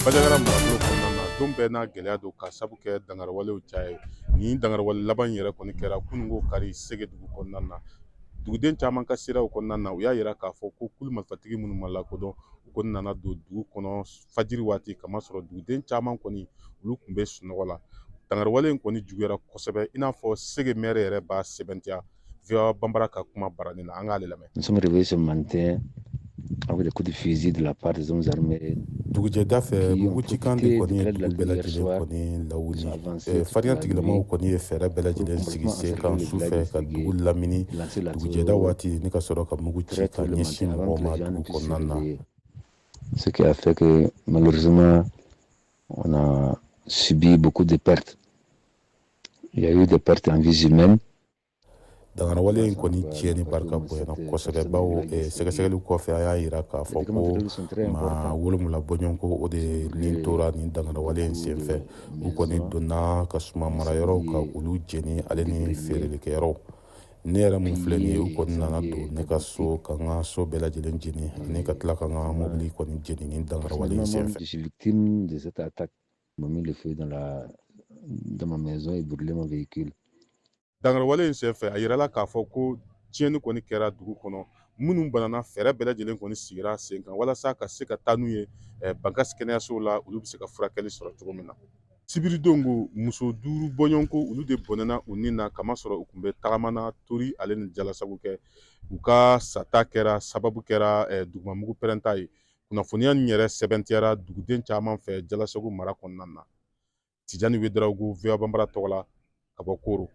Banjagara marabolo kɔnɔna na, don bɛɛ n'a gɛlɛya don ka sabu kɛ dangariwalew caya ye. Nin dangariwale laban in yɛrɛ kɔni kɛra kununko kari Sege dugu kɔnɔna na. Duguden caman ka siraw kɔnɔna na, u y'a yira k'a fɔ ko kulu marifatigi minnu ma lakodɔn, u kɔni nana don dugu kɔnɔ fajiri waati, kamasɔrɔ duguden caman kɔni, olu tun bɛ sunɔgɔ la. Dangariwale in kɔni juguyara kosɛbɛ, i n'a fɔ Sege mɛrɛ yɛrɛ b'a sɛbɛntiya VOA Banbara ka kuma barani na. An k'ale lamɛn. Nous sommes réveillés ce matin avec des coups de fusil de la part des hommes armés. Dugujɛda fɛ, mugucikan de kɔni ye dugu bɛɛ lajɛlen kɔni lawuli. Farinya tigilamɔgɔw kɔni ye fɛɛrɛ bɛɛ lajɛlen sigi sen kan su fɛ ka dugu lamini dugujɛda waati ni ka sɔrɔ ka mugu ci ka ɲɛsin mɔgɔw ma dugu kɔnɔna na. Ce qui a fait que malheureusement on a subi beaucoup de pertes. Il y a eu des pertes en vies humaines. Dangarawale in kɔni tiɲɛni barika bonyana kosɛbɛ, bawo sɛgɛsɛgɛli kɔfɛ, a y'a yira k'a fɔ ko maa 7 bɔɲɔgɔnko, o de nin tora nin dangarawale in senfɛ. U kɔni donna ka suma marayɔrɔw ka olu jeni, ale ni feerelikɛyɔrɔw. Ne yɛrɛ mun filɛ nin ye, u kɔni nana don ne ka so ka n ka so bɛɛ lajɛlen jeni ani ka tila ka n ka mobili kɔni jeni nin dangarawale in senfɛ. Je suis victime de cette attaque. Ils m'ont mis le feu dans ma maison et brûlé mon véhicule. Dangarawale in senfɛ, a yirala k'a fɔ ko tiɲɛni kɔni kɛra dugu kɔnɔ. Minnu banana, fɛɛrɛ bɛɛ lajɛlen kɔni sigira sen kan walasa ka se ka taa n'u ye Bankasi kɛnɛyasow la, olu bɛ se ka furakɛli sɔrɔ cogo min na. Sibiridon ko, muso 5 bɔɲɔgɔnko, olu de bɔnɛna u ni na, kamasɔrɔ u tun bɛ tagama na tori ale ni jalasago kɛ. U ka sata kɛra sababu kɛra dugumamugu pɛrɛnta ye. Kunnafoniya nin yɛrɛ sɛbɛntiyara duguden caman fɛ Jalasago mara kɔnɔna na. Tijani Wedarawogo, VOA Banbara tɔgɔ la, ka bɔ Koro.